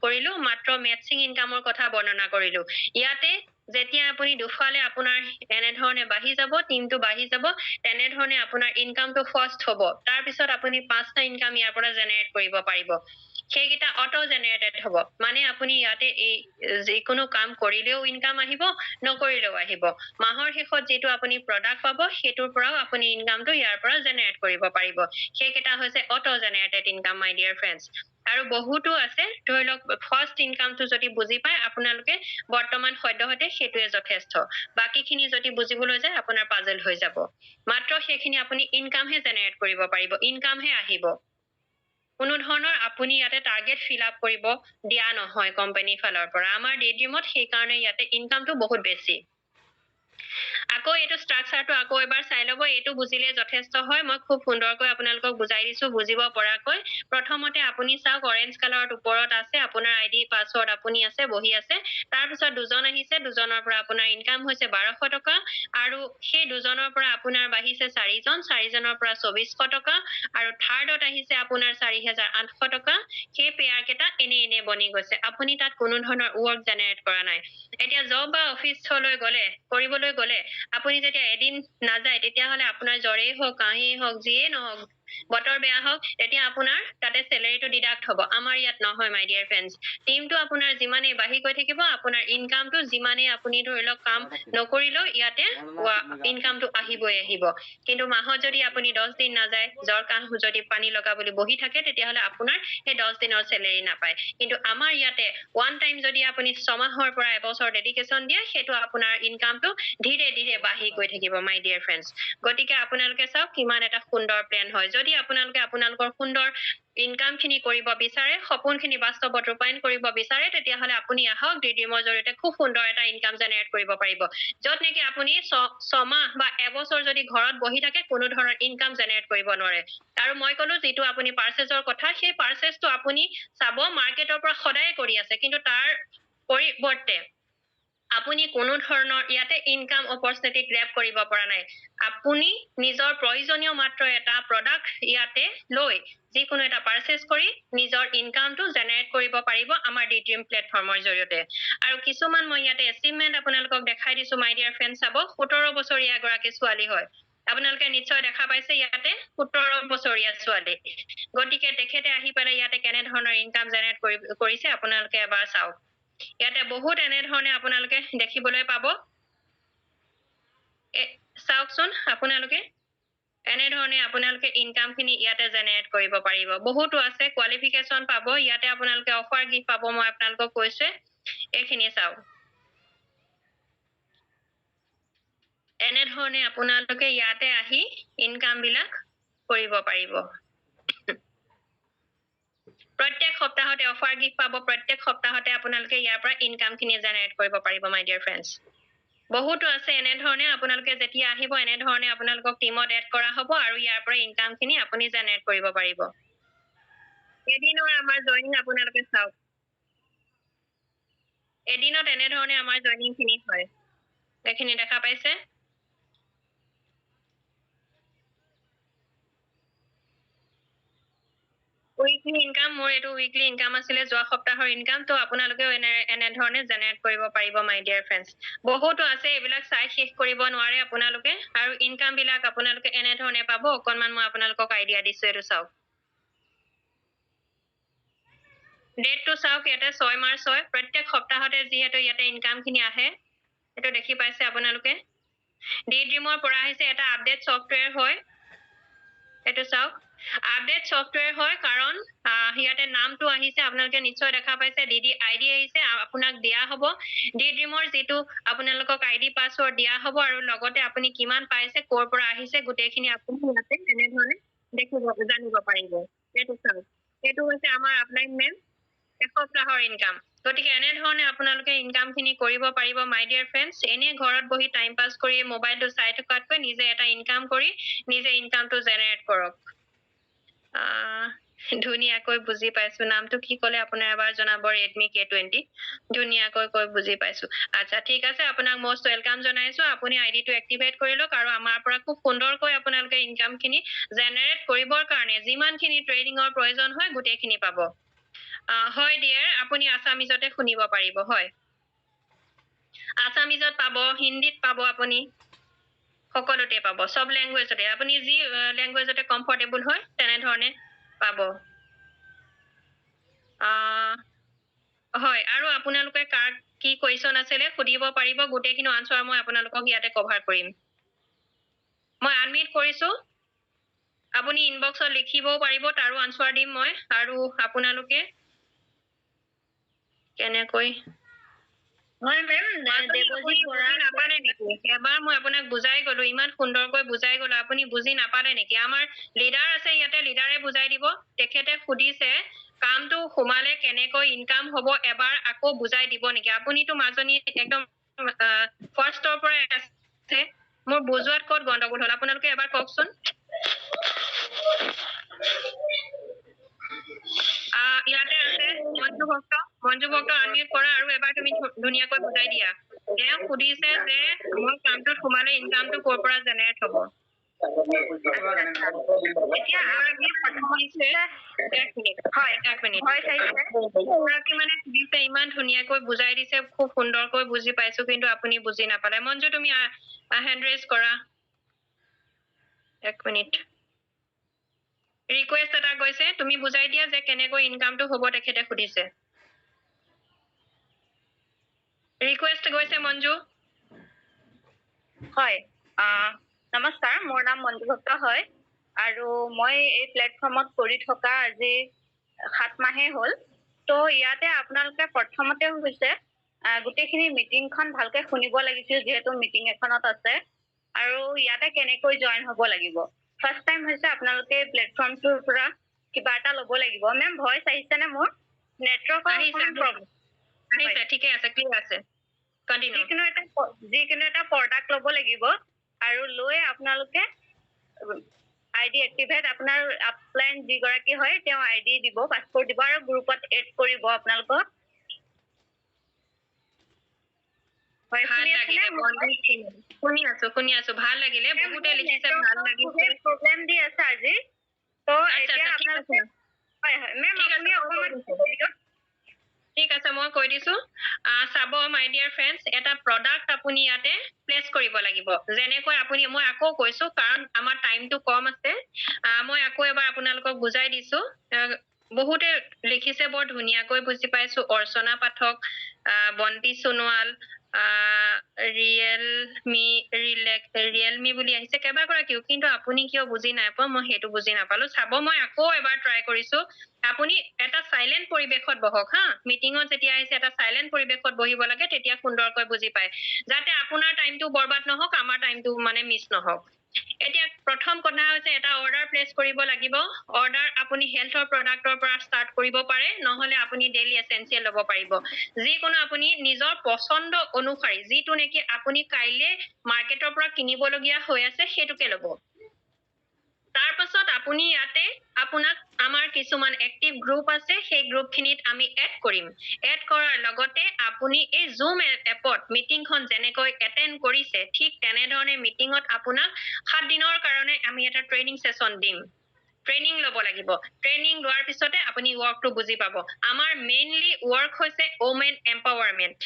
Speaker 1: কৰিলো, মাত্ৰ মেটচিং ইনকামৰ কথা বৰ্ণনা কৰিলো। ইয়াতে যেতিয়া আপুনি দুফালে আপোনাৰ এনেধৰণে বাঢ়ি যাব, টিমটো বাঢ়ি যাব, তেনেধৰণে আপোনাৰ ইনকামটো ফাৰ্ষ্ট হ'ব। তাৰপিছত আপুনি 5টা ইনকাম ইয়াৰ পৰা জেনেৰেট কৰিব পাৰিব, সেইকেইটা অট' জেনেৰেটেড হ'ব। মানে আপুনি ইয়াতে এই যিকোনো কাম কৰিলেও ইনকাম আহিব, নকৰিলেও আহিব। মাহৰ শেষত যিটো আপুনি প্ৰডাক্ট পাব, সেইটোৰ পৰাও আপুনি ইনকামটো ইয়াৰ পৰা জেনেৰেট কৰিব পাৰিব। সেইকেইটা হৈছে auto generated income my dear friends. আৰু বহুতো আছে, ধৰি লওক ফাৰ্ষ্ট ইনকামটো যদি বুজি পায় আপোনালোকে বৰ্তমান সদ্যহতে সেইটোৱে যথেষ্ট। বাকীখিনি যদি বুজিবলৈ যায় আপোনাৰ পাজল হৈ যাব। মাত্ৰ সেইখিনি আপুনি ইনকামহে জেনেৰেট কৰিব পাৰিব, ইনকামহে আহিব। কোনো ধৰণৰ আপুনি ইয়াতে টাৰ্গেট ফিল আপ কৰিব দিয়া নহয় কোম্পানীৰ ফালৰ পৰা। আমাৰ ডে ড্ৰিমত সেইকাৰণে ইয়াতে ইনকামটো বহুত বেছি। আকৌ এইটো ষ্ট্ৰাকচাৰটো আকৌ এবাৰ চাই ল'ব, এইটো বুজিলে যথেষ্ট হয়। মই খুব সুন্দৰকৈ আপোনালোকক বুজাই দিছো বুজিব পৰাকৈ। প্ৰথমতে আপুনি চাওক, অৰেঞ্জ কালাৰত ওপৰত আছে আপোনাৰ আই ডি পাছৱৰ্ড, আপুনি আছে, বহি আছে। তাৰপিছত দুজন আহিছে, দুজনৰ পৰা আপোনাৰ ইনকাম হৈছে 1200 টকা, আৰু সেই দুজনৰ পৰা আপোনাৰ বাঢ়িছে চাৰিজন, চাৰিজনৰ পৰা 2400 টকা, আৰু থাৰ্ডত আহিছে আপোনাৰ 4800 টকা। সেই পেয়াৰ কেইটা এনেই এনেই বনি গৈছে, আপুনি তাত কোনো ধৰণৰ ৱৰ্ক জেনেৰেট কৰা নাই। এতিয়া জব বা অফিচলৈ গ'লে, কৰিবলৈ গ'লে আপুনি যেতিয়া এদিন নাযায়, তেতিয়াহ'লে আপোনাৰ জ্বৰেই হওক, কাহেই হওক, যিয়েই নহওক, বতৰ বেয়া হওক, তেতিয়া আপোনাৰ তাতে চেলেৰিটো ডিডাক্ট হ'ব। আমাৰ ইয়াত নহয় মাই ডিয়াৰ ফ্ৰেণ্ডছ। টিমটো আপোনাৰ যিমানেই বাঢ়ি গৈ থাকিব, আপোনাৰ ইনকামটো যিমানেই আপুনি ধৰি লওক কাম নকৰিলেও ইয়াতে ইনকামটো আহিবই আহিব। কিন্তু মাহত যদি আপুনি 10 দিন নাযায়, জ্বৰ কাহ যদি পানী লগা বুলি বহি থাকে, তেতিয়াহ'লে আপোনাৰ সেই 10 দিনৰ চেলেৰি নাপায়। কিন্তু আমাৰ ইয়াতে ওৱান টাইম যদি আপুনি ছমাহৰ পৰা এবছৰ ডেডিকেশ্যন দিয়ে, সেইটো আপোনাৰ ইনকামটো ধীৰে ধীৰে বাঢ়ি গৈ থাকিব মাই ডিয়াৰ ফ্ৰেণ্ডছ। গতিকে আপোনালোকে চাওক কিমান এটা সুন্দৰ প্লেন হয়। যদি আপোনালোকে আপোনালোকৰ সুন্দৰ ইনকামখিনি কৰিব বিচাৰে, সপোনখিনি বাস্তৱত ৰূপায়ণ কৰিব বিচাৰে, তেতিয়াহ'লে আপুনি আহক ডি ড্ৰিমৰ জৰিয়তে খুব সুন্দৰ এটা ইনকাম জেনেৰেট কৰিব পাৰিব, য'ত নেকি আপুনি ছমাহ বা এবছৰ যদি ঘৰত বহি থাকে কোনো ধৰণৰ ইনকাম জেনেৰেট কৰিব নোৱাৰে। আৰু মই ক'লো যিটো আপুনি পাৰ্চেজৰ কথা, সেই পাৰ্চেজটো আপুনি চাব মাৰ্কেটৰ পৰা সদায়ে কৰি আছে, কিন্তু তাৰ পৰিৱৰ্তে আপুনি কোনো ধৰণৰ ইয়াতে ইনকাম অপৰচুনিটি গ্ৰেব কৰিব পৰা নাই। আপুনি নিজৰ প্ৰয়োজনীয় মাত্ৰ এটা প্ৰডাক্ট ইয়াতে লৈ যিকোনো এটা পাৰ্চেজ কৰি নিজৰ ইনকামটো জেনেৰেট কৰিব পাৰিব আমাৰ ডি ড্ৰিম প্লেটফৰ্মৰ জৰিয়তে। আৰু কিছুমান মই ইয়াতে এচিভমেণ্ট আপোনালোকক দেখাই দিছো মাই ডিয়াৰ ফ্ৰেণ্ড। চাব, 17 বছৰীয়া এগৰাকী ছোৱালী হয়, আপোনালোকে নিশ্চয় দেখা পাইছে ইয়াতে 17 বছৰীয়া ছোৱালী। গতিকে তেখেতে আহি পেলাই ইয়াতে কেনেধৰণৰ ইনকাম জেনেৰেট কৰিছে আপোনালোকে এবাৰ চাওক। ইয়াতে বহুত এনেধৰণে আপোনালোকে দেখিবলৈ পাব। চাওকচোন আপোনালোকে এনেধৰণে আপোনালোকে ইনকামখিনি ইয়াতে জেনেৰেট কৰিব পাৰিব। বহুতো আছে, কোৱালিফিকেশ্যন পাব ইয়াতে, আপোনালোকে অফাৰ গিফ্ট পাব, মই আপোনালোকক কৈছোৱে। এইখিনি চাওক, এনেধৰণে আপোনালোকে ইয়াতে আহি ইনকাম বিলাক কৰিব পাৰিব। প্ৰত্যেক সপ্তাহতে অফাৰ গিফ্ট পাব, প্ৰত্যেক সপ্তাহতে আপোনালোকে ইয়াৰ পৰা ইনকামখিনি জেনেৰেট কৰিব পাৰিব মাই ডিয়াৰ ফ্ৰেণ্ডছ। বহুতো আছে এনেধৰণে আপোনালোকে যেতিয়া আহিব এনেধৰণে আপোনালোকক টিমত এড কৰা হ'ব আৰু ইয়াৰ পৰা ইনকামখিনি আপুনি জেনেৰেট কৰিব পাৰিব। এদিনৰ আমাৰ জইনিং আপোনালোকে চাওক, এদিনত এনেধৰণে আমাৰ জইনিংখিনি হয়। এইখিনি দেখা পাইছে? উইকলি ইনকাম, মোৰ এইটো উইকলি ইনকাম আছিলে যোৱা সপ্তাহৰ ইনকাম। তো আপোনালোকেও এনেধৰণে জেনেৰেট কৰিব পাৰিব মাই ডিয়াৰ ফ্ৰেণ্ডছ। বহুতো আছে, এইবিলাক চাই শেষ কৰিব নোৱাৰে আপোনালোকে। আৰু ইনকাম বিলাক আপোনালোকে এনেধৰণে পাব। অকণমান মই আপোনালোকক আইডিয়া দিছো, এইটো চাওক, ডেটটো চাওক ইয়াতে 6 মাৰ্চ হয়। প্ৰত্যেক সপ্তাহতে যিহেতু ইয়াতে ইনকামখিনি আহে, এইটো দেখি পাইছে আপোনালোকে। ডি ড্ৰিমৰ পৰা আহিছে, এটা আপডেট ছফ্টৱেৰ হয়, এইটো চাওক, আপডেট ছফ্টৱেৰ হয় কাৰণ ইয়াতে নামটো আহিছে, আপোনালোকে নিশ্চয় দেখা পাইছে, ডি ডি আই ডি আহিছে, আপোনাক দিয়া হ'ব ডি ড্ৰিমৰ যিটো আপোনালোকক আই ডি পাছৱৰ্ড দিয়া হ'ব, আৰু লগতে আপুনি কিমান পাইছে, ক'ৰ পৰা আহিছে, গোটেইখিনি আপুনি ইয়াতে এনেধৰণে দেখিব, জানিব পাৰিব। এইটো চাওক, এইটো হৈছে আমাৰ আপলাইন মেম এসপ্তাহৰ ইনকাম। গতিকে এনেধৰণে আপোনালোকে ইনকামখিনি কৰিব পাৰিব মাই ডিয়াৰ ফ্ৰেণ্ডছ। এনেই ঘৰত বহি টাইম পাছ কৰি মোবাইলটো চাই থকাতকৈ নিজে এটা ইনকাম কৰি নিজে ইনকামটো জেনেৰেট কৰক। ধুনীয়াকৈ বুজি পাইছো। নামটো কি ক'লে আপোনাৰ এবাৰ জনাব? Redmi K20। ধুনীয়াকৈ কৈ বুজি পাইছো। আচ্ছা ঠিক আছে, আপোনাক মষ্ট welcome জনাইছো। আপুনি আই ডিটো এক্টিভেট কৰি লওক আৰু আমাৰ পৰা খুব সুন্দৰকৈ আপোনালোকে ইনকামখিনি জেনেৰেট কৰিবৰ কাৰণে যিমানখিনি ট্ৰেইনিঙৰ প্ৰয়োজন হয় গোটেইখিনি পাব। হয় ডিয়াৰ, আপুনি আছামিজতে শুনিব পাৰিব। হয়, আছামিজত পাব, হিন্দীত পাব, আপুনি সকলোতে পাব, চব লেংগুৱেজতে। আপুনি যি লেংগুৱেজতে কমফৰ্টেবল হয় তেনেধৰণে পাব। হয়, আৰু আপোনালোকে কাৰ কি কুৱেশ্যন আছিলে সুধিব পাৰিব, গোটেইখিনি আনচাৰ মই আপোনালোকক ইয়াতে কভাৰ কৰিম। মই আনমিউট কৰিছো, আপুনি ইনবক্সত লিখিবও পাৰিব, তাৰো আনচাৰ দিম মই। আৰু আপোনালোকে কেনেকৈ
Speaker 2: হয় মেম, দেৱজিৎ বৰা
Speaker 1: নাপালে নেকি? এবাৰ মই আপোনাক বুজাই গলো, ইমান সুন্দৰকৈ বুজাই গলো, আপুনি বুজি নাপালে নেকি? আমাৰ লিডাৰ আছে ইয়াতে, লিডাৰে বুজাই দিব। তেখেতে সুধিছে কামটো সোমালে কেনেকৈ ইনকাম হ'ব, এবাৰ আকৌ বুজাই দিব নেকি? আপুনিতো মাজনী একদম ফাৰ্ষ্টৰ পৰাই আছে, মোৰ বুজোৱাত ক'ত গণ্ডগোল হ'ল আপোনালোকে এবাৰ কওকচোন। ইয়াতে আছে মঞ্জু ভক্ত, মঞ্জু ভক্ত আনমিউট কৰা আৰু এবাৰ তুমি ধুনীয়াকৈ বুজাই দিয়া। তেওঁ সুধিছে যে মই কামটোত সোমালে ইনকামটো ক'ৰ পৰা জেনেৰেট হ'ব। মানে সুধিছে, ইমান ধুনীয়াকৈ বুজাই দিছে, খুব সুন্দৰকৈ বুজি পাইছো, কিন্তু আপুনি বুজি নাপালে। মঞ্জু তুমি হেণ্ড ৰেজ কৰা, এক মিনিট। ৰিকুৱেষ্ট এটা গৈছে, তুমি বুজাই দিয়া যে কেনেকৈ ইনকামটো হ'ব, তেখেতে সুধিছে। ৰিকুৱেষ্ট গৈছে মঞ্জু।
Speaker 2: হয়, নমস্কাৰ, মোৰ নাম মঞ্জু ভক্ত হয় আৰু মই এই প্লেটফৰ্মত কৰি থকা আজি 7 মাহে হ'ল। তো ইয়াতে আপোনালোকে প্ৰথমতে হৈছে গোটেইখিনি মিটিংখন ভালকে শুনিব লাগিছিল, যিহেতু মিটিং এখনত আছে, আৰু ইয়াতে কেনেকৈ জইন হ'ব লাগিব। ফাৰ্ষ্ট টাইম হৈছে আপোনালোকে এই প্লেটফৰ্মটোৰ পৰা কিবা এটা ল'ব লাগিব। মেম, ভইচ আহিছেনে মোৰ? নেটৱৰ্কৰ
Speaker 1: আহিছে।
Speaker 2: অকণমান প্ৰব্লেম।
Speaker 1: আহিছে, ঠিকে আছে, ক্লিয়াৰ আছে, কণ্টিনিউ।
Speaker 2: যিকোনো এটা প্ৰডাক্ট ল'ব লাগিব আৰু লৈ আপোনালোকে আইডি এক্টিভেট, আপোনাৰ আপলাইন যিগৰাকী হয় তেওঁ আইডি দিব, পাছপৰ্ট দিব আৰু গ্ৰুপত এড কৰিব আপোনালোকক। হয়।
Speaker 1: ভাল
Speaker 2: শুনি
Speaker 1: লাগিলে।
Speaker 2: আছেনে মোৰ
Speaker 1: বন্তি, শুনি আছো, শুনি আছো। ভাল লাগিলে।
Speaker 2: মেম,
Speaker 1: বহুতে
Speaker 2: মোৰ
Speaker 1: লিখিছে, ভাল
Speaker 2: নেটৱৰ্কৰ
Speaker 1: লাগিছে।
Speaker 2: খুবেই প্ৰব্লেম দি আছে আজি। ত'
Speaker 1: আচ্ছা।
Speaker 2: এতিয়া
Speaker 1: আচ্ছা, ঠিক
Speaker 2: আপোনালোকে
Speaker 1: আছে।
Speaker 2: হয়, মেম।
Speaker 1: ঠিক আছে।
Speaker 2: আপুনি
Speaker 1: মই কৈ
Speaker 2: অকণমান
Speaker 1: দিছো।
Speaker 2: কৈ দিয়ক।
Speaker 1: ঠিক আছে, মই কৈ দিছো। চাব মাই ডিয়াৰ ফ্ৰেণ্ডছ, এটা প্ৰডাক্ট আপুনি ইয়াতে প্লেচ কৰিব লাগিব। যেনেকৈ আপুনি, মই আকৌ কৈছো, কাৰণ আমাৰ টাইমটো কম আছে, মই আকৌ এবাৰ আপোনালোকক বুজাই দিছো। বহুতে লিখিছে, বৰ ধুনীয়াকৈ বুজি পাইছো। অৰ্চনা পাঠক, বন্তি সোণোৱাল, ৰিয়েলমি, ৰিলেক্স, ৰিয়েলমি বুলি আহিছে কেইবাগৰাকীও। কিন্তু আপুনি কিয় বুজি নাই পোৱা, মই সেইটো বুজি নাপালো। চাব, মই আকৌ এবাৰ ট্ৰাই কৰিছো। আপুনি এটা চাইলেণ্ট পৰিৱেশত বহক। হা, মিটিঙত যেতিয়া আহিছে, এটা চাইলেণ্ট পৰিৱেশত বহিব লাগে, তেতিয়া সুন্দৰকৈ বুজি পায়, যাতে আপোনাৰ টাইমটো বৰবাদ নহওক, আমাৰ টাইমটো মানে মিছ নহওক। এতিয়া প্ৰথম কথা হৈছে, এটা অৰ্ডাৰ প্লেচ কৰিব লাগিব। অৰ্ডাৰ আপুনি হেল্থৰ প্ৰডাক্টৰ পৰা ষ্টাৰ্ট কৰিব পাৰে, নহলে আপুনি ডেইলি এচেঞ্চিয়েল ল'ব পাৰিব। যিকোনো আপুনি নিজৰ পচন্দ অনুসৰি, যিটো নেকি আপুনি কাইলে মাৰ্কেটৰ পৰা কিনিবলগীয়া হৈ আছে, সেইটোকে ল'ব। তাৰ পাছত আপুনি ইয়াতে আপোনাক আমাৰ কিছুমান এক্টিভ গ্ৰুপ আছে, সেই গ্ৰুপখিনিত আমি এড কৰিম। এড কৰাৰ লগতে আপুনি এই জুম এপত মিটিংখন যেনেকৈ এটেণ্ড কৰিছে, ঠিক তেনেধৰণে মিটিঙত আপোনাক 7 দিনৰ কাৰণে আমি এটা ট্ৰেইনিং ছেছন দিম। ট্ৰেইনিং ল'ব লাগিব। ট্ৰেইনিং লোৱাৰ পিছতে আপুনি ৱৰ্কটো বুজি পাব। আমাৰ মেইনলি ৱৰ্ক হৈছে ওমেন এম্পাৱাৰমেণ্ট।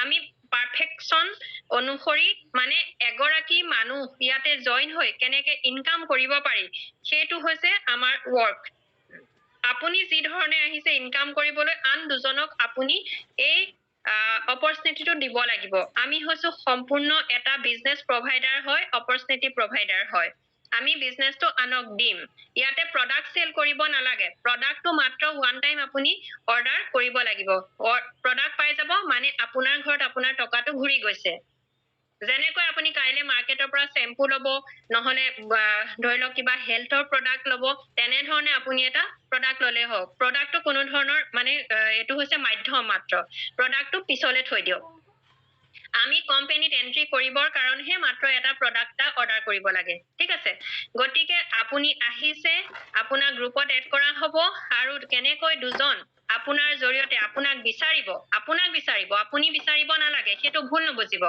Speaker 1: আমি পাৰফেকশ্যন অনুসৰি, মানে এগৰাকী মানুহ ইয়াতে জইন হৈ কেনেকে ইনকাম কৰিব পাৰি, সেইটো হৈছে আমাৰ ৱৰ্ক। আপুনি যি ধৰণে আহিছে ইনকাম কৰিবলৈ, আন দুজনক আপুনি এই অপৰচুনিটিটো দিব লাগিব। আমি হৈছো সম্পূৰ্ণ এটা বিজনেছ প্ৰভাইডাৰ হয়, অপৰচুনিটি প্ৰভাইডাৰ হয়। আমি বিজনেছটো আনক দিম। ইয়াতে প্ৰডাক্ট চেল কৰিব নালাগে। প্ৰডাক্টটো মাত্ৰ ওৱান টাইম আপুনি অৰ্ডাৰ কৰিব লাগিব, প্ৰডাক্ট পাই যাব। মানে আপোনাৰ ঘৰত আপোনাৰ টকাটো ঘূৰি গৈছে। যেনেকৈ আপুনি কাইলৈ মাৰ্কেটৰ পৰা চেম্পু ল'ব, নহলে ধৰি লওক কিবা হেল্থৰ প্ৰডাক্ট ল'ব, তেনেধৰণে আপুনি এটা প্ৰডাক্ট ল'লে হওক। প্ৰডাক্টটো কোনো ধৰণৰ মানে এইটো হৈছে মাধ্যম মাত্ৰ। প্ৰডাক্টটো পিছলে থৈ দিয়ক। আমি কোম্পেনীত এণ্ট্ৰি কৰিবৰ কাৰণেহে মাত্ৰ এটা প্ৰডাক্ট এটা অৰ্ডাৰ কৰিব লাগে, ঠিক আছে? গতিকে আপুনি আহিছে, আপোনাক গ্ৰুপত এড কৰা হ'ব আৰু কেনেকৈ দুজন আপোনাৰ জৰিয়তে আপোনাক বিচাৰিব, আপোনাক বিচাৰিব, আপুনি বিচাৰিব নালাগে, সেইটো ভুল নুবুজিব।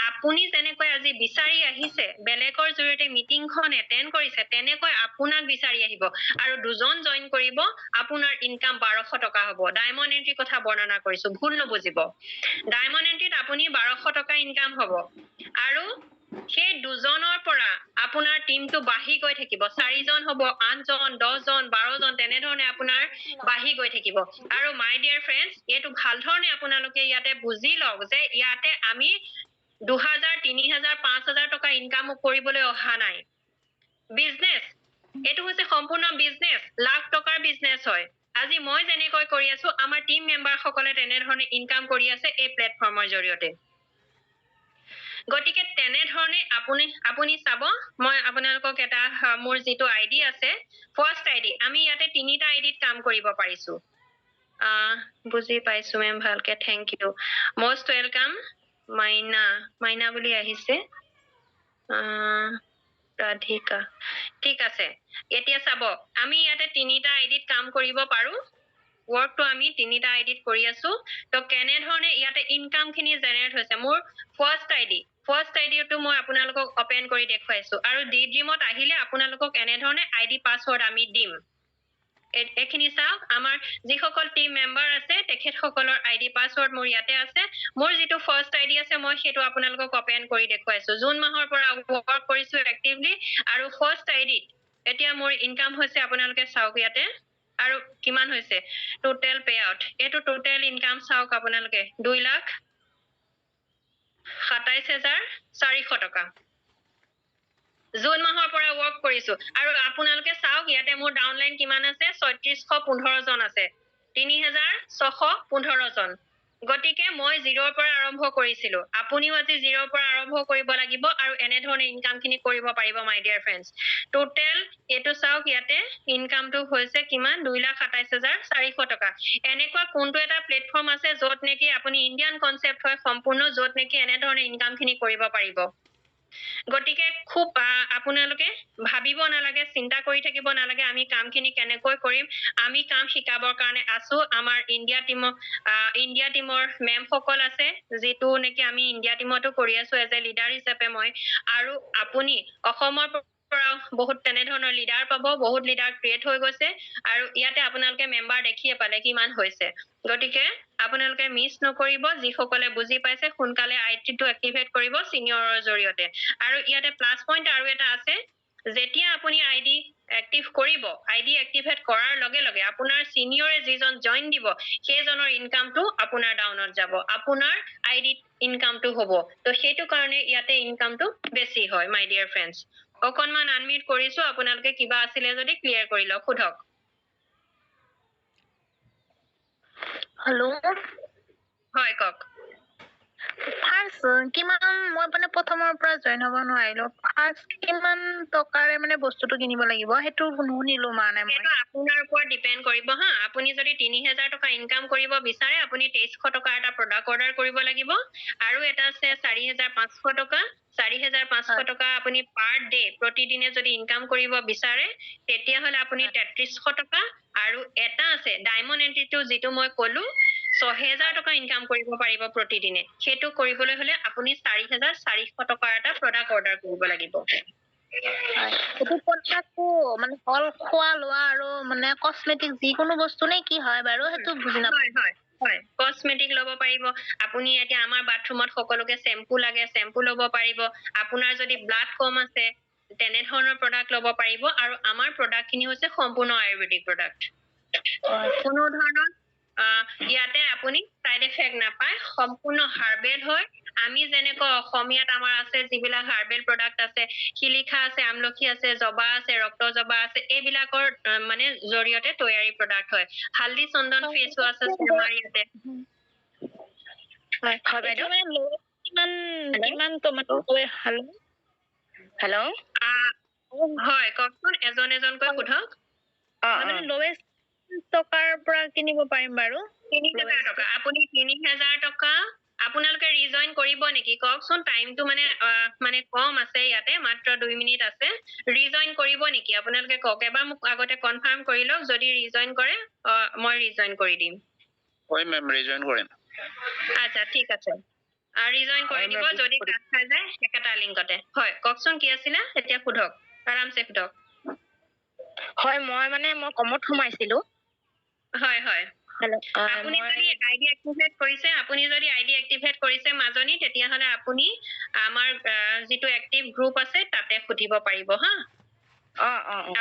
Speaker 1: আপুনি যেনেকৈ আজি বিচাৰি আহিছে, বেলেগৰ জৰিয়তে মিটিংখন এটেণ্ড কৰিছে, তেনেকৈ আপোনাক বিচাৰি আহিব আৰু দুজন জইন কৰিব। আপোনাৰ ইনকাম 1200 টকা হ'ব। ডায়মণ্ড এণ্ট্ৰিৰ কথা বৰ্ণনা কৰিছো, ভুল নুবুজিব। ডায়মণ্ড এণ্ট্ৰিত আপুনি 1200 টকা ইনকাম হ'ব আৰু সেই দুজনৰ পৰা আপোনাৰ টিমটো বাঢ়ি গৈ থাকিব। চাৰিজন হ'ব, আঠজন, 10জন, 12জন, তেনেধৰণে আপোনাৰ বাঢ়ি গৈ থাকিব। আৰু মাই ডিয়াৰ ফ্ৰেণ্ডছ, এইটো ভাল ধৰণে আপোনালোকে ইয়াতে বুজি লওক যে ইয়াতে আমি 2000, 3000, 5000 টকা ইনকাম কৰিবলৈ অহা নাই। বিজনেছ, এইটো হৈছে সম্পূৰ্ণ বিজনেছ, লাখ টকাৰ বিজনেছ হয়। আজি মই যেনেকৈ কৰি আছো, আমাৰ টিম মেম্বাৰ সকলে তেনেধৰণে ইনকাম কৰি আছে এই প্লেটফৰ্মৰ জৰিয়তে। গতিকে তেনেধৰণে আপুনি চাব, মই আপোনালোকক এটা মোৰ যিটো আইডি আছে, ফাৰ্ষ্ট আইডি, আমি ইয়াতে তিনিটা আইডিত কাম কৰিব পাৰিছো। বুজি পাইছো মেম ভালকে, thank U, most welcome. মাইনা, মাইনা বুলি আহিছে, ৰাধিকা, ঠিক আছে। এতিয়া চাব, আমি ইয়াতে তিনিটা আইডিত কাম কৰিব পাৰো। ৱৰ্কটো আমি তিনিটা আইডিত কৰি আছো। তো কেনেধৰণে ইয়াতে ইনকাম খিনি জেনেৰেট হৈছে, মোৰ ফাৰ্ষ্ট আইডি, ফাৰ্ষ্ট আইডিটো মই আপোনালোকক অপেন কৰি দেখুৱাইছো। আৰু ডি ড্ৰিমত আহিলে আপোনালোকক এনেধৰণে আইডি পাছৱৰ্ড আমি দিম। এইখিনি চাওক, আমাৰ যিসকল টিম মেম্বাৰ আছে, তেখেতসকলৰ আইডি পাছৱৰ্ড মোৰ ইয়াতে আছে। মোৰ যিটো ফাৰ্ষ্ট আইডি আছে, মই সেইটো আপোনালোকক অপেন কৰি দেখুৱাইছো। জুন মাহৰ পৰা ৱৰ্ক কৰিছো এক্টিভলি আৰু ফাৰ্ষ্ট আইডিত এতিয়া মোৰ ইনকাম হৈছে, আপোনালোকে চাওক ইয়াতে, আৰু কিমান হৈছে টোটেল পে আউট। এইটো টোটেল ইনকাম চাওক আপোনালোকে, 2,27,400 টকা। জুন মাহৰ পৰা ৱৰ্ক কৰিছো আৰু আপোনালোকে চাওক, ইয়াতে মোৰ ডাউনলাইন কিমান আছে, 3615 জন আছে, 3615 জন। গতিকে মই জিৰ'ৰ পৰা আৰম্ভ কৰিছিলো, আপুনিও আজি জিৰ'ৰ পৰা আৰম্ভ কৰিব লাগিব আৰু এনেধৰণে ইনকামখিনি কৰিব পাৰিব মাই ডিয়াৰ ফ্ৰেণ্ডছ। টোটেল এইটো চাওক, ইয়াতে ইনকামটো হৈছে কিমান, 2,27,400 টকা। এনেকুৱা কোনটো এটা প্লেটফৰ্ম আছে য'ত নেকি আপুনি ইণ্ডিয়ান কনচেপ্ট হয় সম্পূৰ্ণ, য'ত নেকি এনেধৰণে ইনকামখিনি কৰিব পাৰিব? গতিকে খুব আপোনালোকে ভাবিব নালাগে, চিন্তা কৰি থাকিব নালাগে আমি কামখিনি কেনেকৈ কৰিম। আমি কাম শিকাবৰ কাৰণে আছো। আমাৰ ইণ্ডিয়া টিমৰ মেমসকল আছে, যিটো নেকি আমি ইণ্ডিয়া টিমতো কৰি আছো এজ এ লিডাৰ হিচাপে মই। আৰু আপুনি অসমৰ পৰাও বহুত তেনেধৰণৰ লিডাৰ পাব, বহুত লিডাৰ ক্ৰিয়েট হৈ গৈছে আৰু ইয়াতে আপোনালোকে মেম্বাৰ দেখিয়ে পালে কিমান হৈছে। গতিকে আপোনালোকে মিছ নকৰিব, যিসকলে বুজি পাইছে সোনকালে আই টিটো এক্টিভেট কৰিব চিনিয়ৰৰ জৰিয়তে। আৰু ইয়াতে প্লাছ পইণ্ট আৰু এটা আছে, যেতিয়া আপুনি আই ডি এক্টিভ কৰিব, আই ডি এক্টিভেট কৰাৰ লগে লগে আপোনাৰ চিনিয়ৰে যিজন জইন দিব সেইজনৰ ইনকামটো আপোনাৰ ডাউনত যাব, আপোনাৰ আই ডিত ইনকামটো হ'ব। তো সেইটো কাৰণে ইয়াতে ইনকামটো বেছি হয় মাই ডিয়াৰ ফ্ৰেণ্ডছ। অকণমান আনমিউট কৰিছো, আপোনালোকে কিবা আছিলে যদি ক্লিয়াৰ কৰি লওক, সোধক।
Speaker 3: হেল্ল'।
Speaker 1: হয় কওক।
Speaker 3: ফাৰ্ষ্ট কিমান, মই মানে প্ৰথমৰ পৰা জইন হ'ব নোৱাৰিলো, ফাৰ্ষ্ট কিমান টকাৰে মানে বস্তুটো কিনিব লাগিব সেইটো নুশুনিলো মানে মই।
Speaker 1: সেইটো আপোনাৰ ওপৰত ডিপেণ্ড কৰিব হা। আপুনি যদি 3000 টকা ইনকাম কৰিব বিচাৰে, আপুনি 2300 টকাৰ এটা প্ৰডাক্ট অৰ্ডাৰ কৰিব লাগিব। আৰু এটা আছে 4500 টকা, 4500 টকা আপুনি পাৰ ডে প্ৰতিদিনে যদি ইনকাম কৰিব বিচাৰে তেতিয়াহ'লে আপুনি 3300 টকা। আৰু এটা আছে ডায়মণ্ড এণ্ট্ৰিটো, যিটো মই ক'লো 6000 টকা ইনকাম কৰিব পাৰিব প্ৰতিদিনে। সেইটো কৰিবলৈ হ'লে আপুনি 4400 টকাৰ এটা প্ৰডাক্ট অৰ্ডাৰ কৰিব লাগিব।
Speaker 3: এইটো প্ৰডাক্টটো মানে অল খোৱা লোৱা আৰু মানে কচমেটিক যিকোনো বস্তু নে কি হয় বাৰু, সেইটো বুজি নাপাওঁ।
Speaker 1: হয় হয় হয়, কচমেটিক ল'ব পাৰিব আপুনি। এতিয়া আমাৰ বাথৰুমত সকলোকে চেম্পু লাগে, চেম্পু ল'ব পাৰিব। আপোনাৰ যদি ব্লাড কম আছে তেনেধৰণৰ প্ৰডাক্ট ল'ব পাৰিব। আৰু আমাৰ প্ৰডাক্টখিনি হৈছে সম্পূৰ্ণ আয়ুৰ্বেদিক প্ৰডাক্ট, কোনো ধৰণৰ ইয়াতে আপুনি চাইড এফেক্ট নাপায়, সম্পূৰ্ণ হাৰ্বেল হয়। আমি যেনেকৈ অসমীয়াত আমাৰ আছে যিবিলাক হাৰ্বেল প্ৰডাক্ট আছে, শিলিখা আছে, আমলখি আছে, জবা আছে, ৰক্ত জবা আছে, এইবিলাকৰ মানে জৰিয়তে তৈয়াৰী প্ৰডাক্ট হয়। হালধি চন্দন ফেচ ৱাছ আছে আমাৰ ইয়াতে।
Speaker 3: হয়
Speaker 2: বাইদেউ।
Speaker 3: কিমান হেল্ল'।
Speaker 2: হেল্ল'।
Speaker 1: হয় কওকচোন, এজন এজনকৈ সোধক।
Speaker 3: মানে লৱেষ্ট টকাৰ পৰা কিনিব পাৰিম বাৰু?
Speaker 1: 3000 টকা। আপুনি 3000 টকা আপোনালোকে ৰিজইন কৰিব নেকি কওকচোন? টাইমটো মানে মানে কম আছে ইয়াতে, মাত্ৰ 2 মিনিট আছে। ৰিজইন কৰিব নেকি আপোনালোকে কওক, এবাৰ মোক আগতে কনফাৰ্ম কৰি লওক। যদি ৰিজইন কৰে মই ৰিজইন কৰি দিম।
Speaker 4: হয় মেম, ৰিজইন কৰিম।
Speaker 1: আচ্ছা ঠিক আছে, ৰিজইন কৰি দিব যদি কাট খাই যায় একেটা লিংকতে। হয় কওকচোন কি আছিলে এতিয়া, সোধক, আৰামছে সোধক।
Speaker 2: হয় মই মানে মই কমত সোমাইছিলো।
Speaker 1: হয় হয়, আপুনি যদি আইডি এক্টিভেট কৰিছে, আপুনি যদি আইডি এক্টিভেট কৰিছে মাজনী, তেতিয়াহ'লে আপুনি আমাৰ যিটো এক্টিভ গ্ৰুপ আছে তাতে সুধিব পাৰিব হা।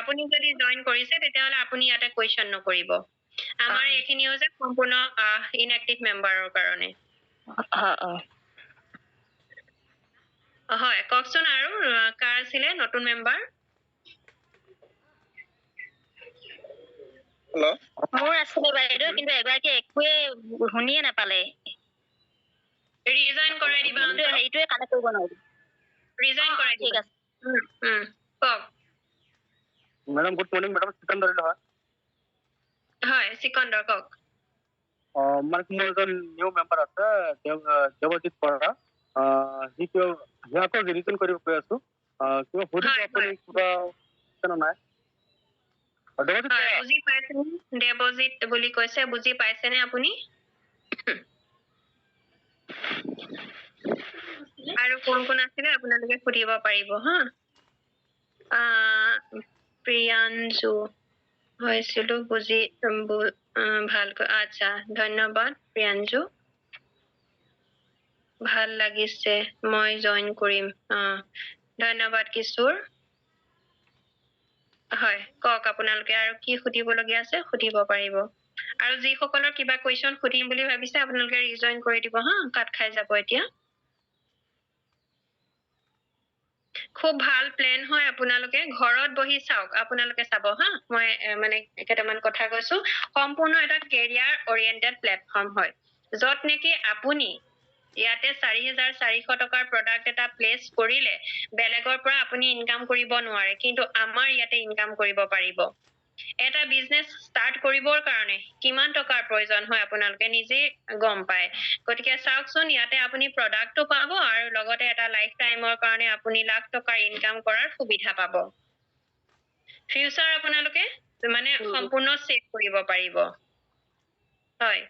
Speaker 1: আপুনি যদি জইন কৰিছে তেতিয়াহ'লে আপুনি ইয়াতে কুৱেশ্যন নকৰিব। আমাৰ এইখিনি হৈছে সম্পূৰ্ণ ইনএক্টিভ মেম্বাৰৰ কাৰণে। হয় কওকচোন, আৰু কাৰ আছিলে নতুন মেম্বাৰ?
Speaker 2: মোৰ আছিলে বাইদেউ, কিন্তু এগৰাকী একোৱে শুনিয়ে নাপালে।
Speaker 1: ৰিজাইন কৰাই দিবা,
Speaker 2: হেৰিটোৱে কানেক্ট কৰিব নোৱাৰিলো।
Speaker 1: ৰিজাইন কৰাই
Speaker 2: ঠিক আছে।
Speaker 1: কওক।
Speaker 5: Madam good morning madam, Sikandar হয়।
Speaker 1: হয় চিকন্দৰ কওক।
Speaker 5: মানে মোৰ এজন নিউ মেম্বাৰ আছে, দেৱজিৎ বৰা, সি কিয় আকৌ ৰিজাইন কৰিব কৈ আছো, কিবা সুধিব আপুনি কিবা নাই?
Speaker 1: বুজি পাইছেনে? দেৱজিৎ বুলি কৈছে, বুজি পাইছেনে আপুনি? আৰু কোন কোন আছিলে আপোনালোকে সুধিব পাৰিব হা। প্ৰিয়াঞ্জু হৈছিলো বুজি ভালকৈ, আচ্ছা ধন্যবাদ প্ৰিয়াঞ্জু, ভাল লাগিছে, মই জইন কৰিম। ধন্যবাদ কিশোৰ। হয় কওক, আপোনালোকে আৰু কি সুধিবলগীয়া আছে সুধিব পাৰিব। আৰু যিসকলৰ কিবা কুৱেশ্যন সুধিম বুলি ভাবিছে আপোনালোকে ৰিজইন কৰি দিব হা, কাট খাই যাব এতিয়া। খুব ভাল প্লেন হয়, আপোনালোকে ঘৰত বহি চাওক, আপোনালোকে চাব হা। মই মানে কেইটামান কথা কৈছো, সম্পূৰ্ণ এটা কেৰিয়াৰ অৰিয়েণ্টেড প্লেটফৰ্ম হয়। য'ত নেকি আপুনি ইয়াতে 4400 টকাৰ প্ৰডাক্ট এটা প্লেচ কৰিলে বেলেগৰ পৰা আপুনি ইনকাম কৰিব নোৱাৰে, কিন্তু আমাৰ ইয়াতে ইনকাম কৰিব পাৰিব। এটা বিজনেছ ষ্টাৰ্ট কৰিবৰ কাৰণে কিমান টকাৰ প্ৰয়োজন হয় আপোনালোকে নিজেই গম পায়। গতিকে চাওকচোন, ইয়াতে আপুনি প্ৰডাক্টটো পাব আৰু লগতে এটা লাইফ টাইমৰ কাৰণে আপুনি লাখ টকাৰ ইনকাম কৰাৰ সুবিধা পাব। ফিউচাৰ আপোনালোকে মানে সম্পূৰ্ণ ছেভ কৰিব পাৰিব। হয়,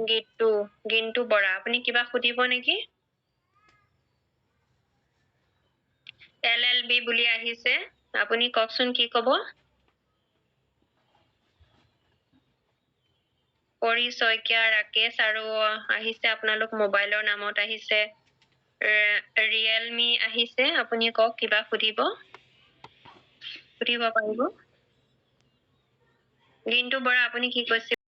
Speaker 1: গীতু, গিন্তু বৰা, আপুনি কিবা সুধিব নেকি? এল এল বি বুলি আহিছে, আপুনি কওকচোন কি ক'ব? পৰি শইকীয়া, ৰাকেশ আৰু আহিছে, আপোনালোক মোবাইলৰ নামত আহিছে, ৰিয়েলমি আহিছে, আপুনি কওক কিবা সুধিব, সুধিব পাৰিব। গিন্তু বৰা, আপুনি কি কৈছিল?